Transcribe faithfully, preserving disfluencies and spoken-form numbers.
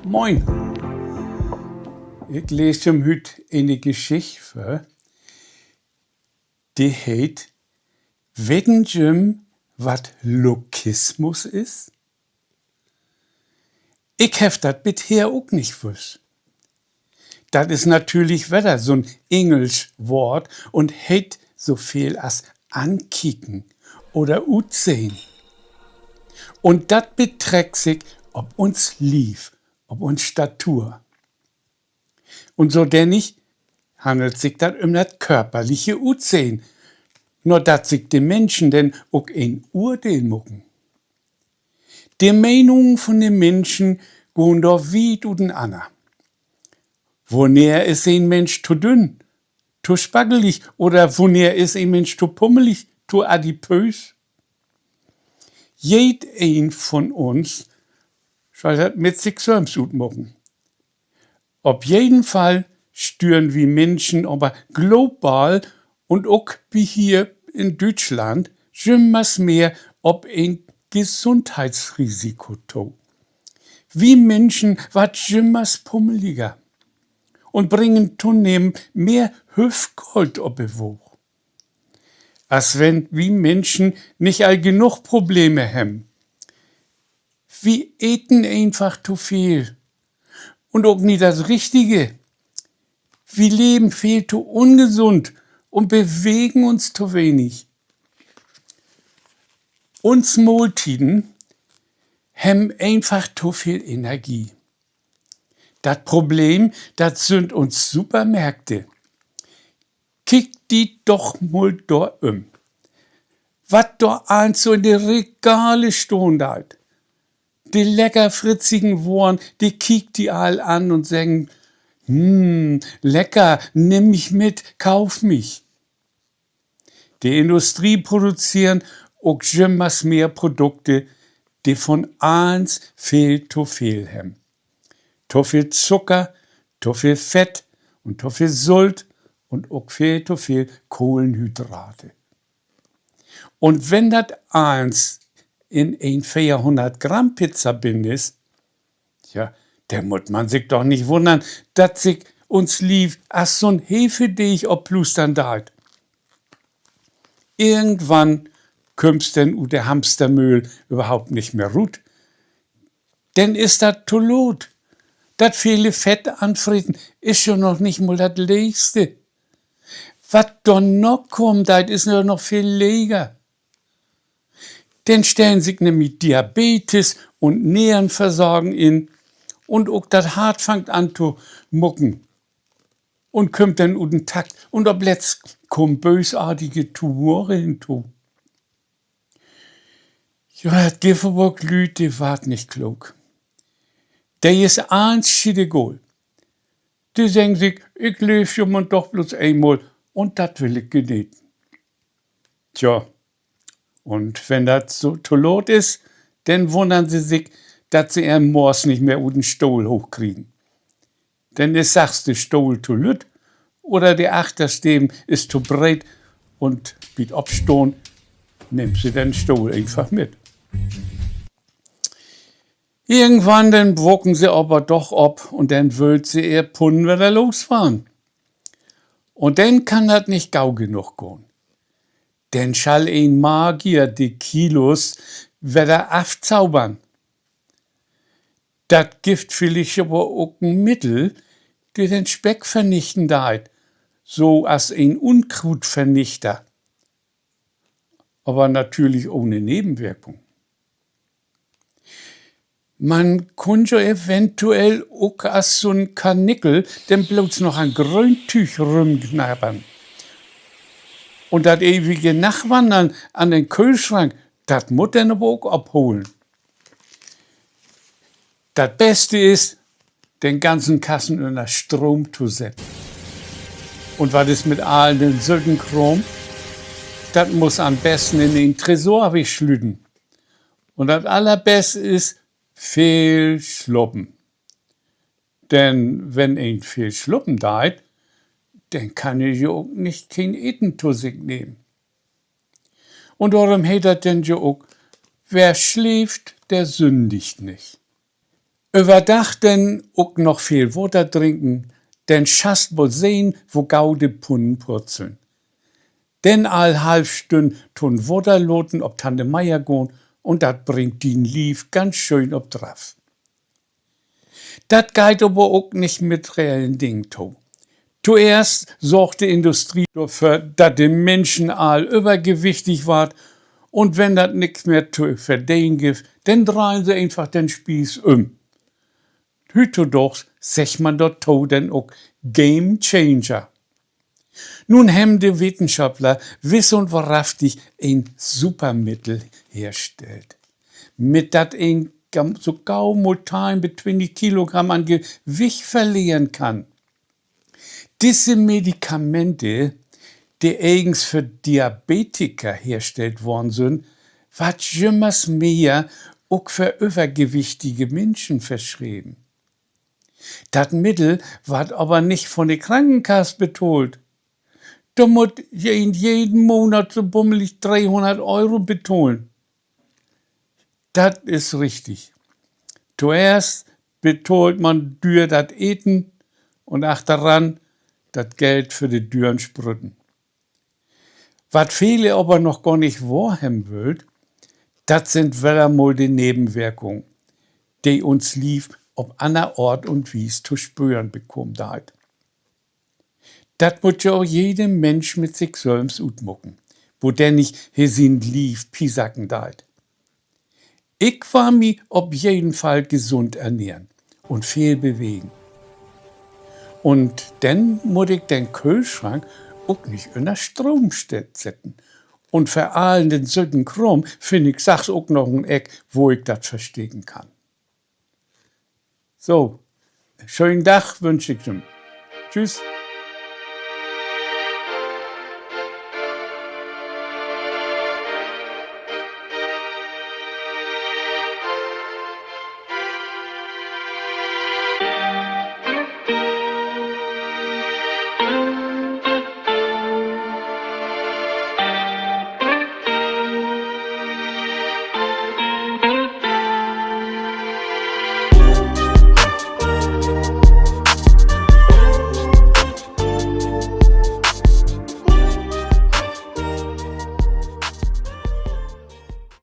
Moin. Ik lees jüm hüüt ene Geschicht vör, de heet: Weten jüm, wat Lokismus is? Ik heff dat bit her ok nich wüsst. Dat is natürlich wedder so'n engelsch Woort un heet so veel as ankieken oder utsehn. Un dat betreckt sik op uns Lief, op uns Statur. Un so dennig hannelt sik dat üm dat körperliche Utsehn, na dat sik de Minschen denn ok en Urdeel maken. De Menen von de Minschen gahn dor wiet utenanner. Woneer is en Minsch to dünn, to spackelig oder woneer is en Minsch to pummelig, to adipös? Jedeen von uns schall dat mit sik sülvst utmaken. Op jeden Fall stüern wi Minschen aver global un ok bi hier in Düütschland jümmers mehr op en Gesundheitsrisiko to. Wi Minschen warrt jümmers pummeliger un bringen tonehmen mehr Hüftgold op de Waag. As wenn wi Minschen nich al genoog Probleme hebben. Wi eten eenfach to veel un ok nich dat Richtige. Wi leven veel to ungesund un bewegen uns to wenig. Uns Mahltieden hebben eenfach to veel Energie. Dat Problem, dat sünd uns Supermärkte. Kiek di doch mal dor üm, wat dor allens so in de Regale stahn deit. De lecker fritzigen Woren, de kiekt di all an un seggen: Hm, lecker, nimm mich mit, kauf mich. De Industrie produzeren ok jümmers mehr Produkte, de von allens veel to veel hebben. To veel Zucker, to veel Fett un to veel Sult un ok veel to veel Kohlenhydrate. Un wenn dat allens in en veerhunnert Gramm Pizza binnen is, ja, denn mutt man sik doch nich wunnern, dat sik uns Lief as so'n Hefedeeg opplustern deit. Irgendwann kümmst denn ut de Hamstermöhl överhaupt nich mehr rut. Denn is dat to laat. Dat vele Fett anfreten is jo noch nich mal dat Leegste. Wat dorna kamen deit, is jo noch veel leger. Denn stellen sik nämlich Diabetes un Nerenversagen in, un ok dat Hart fangt an to mucken un kümmt denn ut den Takt, un opletzt kamen böösartige Tumore hinto. Ja, dat gifft aver ok Lüüd, de warrt nich klook. De is allens schietegal. De seggen sik: Ik leev jo man doch blots eenmal, un dat will ik geneten. Tja, un wenn dat so to laat is, denn wunnern se sik, dat se ehren Moors nich mehr ut den Stohl hoochkriegen. Denn is sachs de Stohl to lütt oder de Achtersteven is to breet, un bi't Opstahn nehmt se den Stohl eenfach mit. Irgendwann denn waken se aver doch op, un denn wüllt se ehr Punnen wedder loswarrn. Un denn kann dat nich gau genoog gahn. Denn schall en Magier de Kilos wedder afzaubern. Dat gifft villicht aver ok en Middel, de den Speck vernichten deit, so as en Unkruutvernichter. Aver natürlich ohne Nebenwirkung. Man kunn jo eventuell ok as so'n Karnickel denn blots noch an Gröntüüg rümknabbern. Un dat ewige Nachtwannern an den Köhlschrank, dat mutt denn aver ok opholen. Dat Beste is, den ganzen Kassen ünner Stroom to setten. Un wat is mit all den söten Kraam? Dat muss an besten in en Tresor wegsluten. Un dat Allerbeste is, veel slapen. Denn wenn een veel slapen deit, denn kann een jo ok nich keen Eten to sik nehmen. Un dorüm heet dat denn jo ok: Wer sleept, der sündigt nich. Över Dag denn ok noch veel Water drinken, denn schasst woll sehn, wo gau de Punnen purzeln. Denn all halv Stünn to'n Water laten, op Tante Meier gahn, un dat bringt dien Lief ganz schöön op Draff. Dat geiht aver ok nich mit rellen Dingen to. Toeerst sorgt de Industrie dorför, dat de Minschen all övergewichtig warrt, un wenn dat nix mehr to verdenen gifft, denn dreihen se eenfach den Spieß üm. Hüüttodaags seggt man dorto denn ok Game Changer. Nu hebben de Wetenschoppler wiss un wohrhaftig en Supermiddel herstellt, mit dat een so gau mal teihn bit twintig Kilogramm an Gewicht verleren kann. Disse Medikamente, de egens för Diabetiker herstellt worrn sünd, warrt jümmers mehr ok för övergewichtige Minschen verschreven. Dat Middel warrt aver nich von de Krankenkass betahlt. Dor mutt een jeden Monat so bummelig dreehunnert Euro betahlen. Dat is richtig. Toeerst betahlt man düer dat Eten un achteran dat Geld för de düren Sprütten. Wat vele aver noch gor nich wohrhebben wüllt, dat sünd wedder mal de Nebenwirkungen, de uns Lief op anner Oort un Wies to spören bekamen deit. Dat mutt ja ok jede Minsch mit sik sülvst utmaken, wodennig he sien Lief piesacken deit. Ik warr mi op jeden Fall gesund ernähren un veel bewegen. Un denn mutt ik den Köhlschrank ok nich ünner Stroom ste-, setten. Un vör allen den söten Kraam finn ik sachs ok noch en Eck, wo ik dat versteken kann. So, schönen Dag wünsch ik jüm. Tschüss.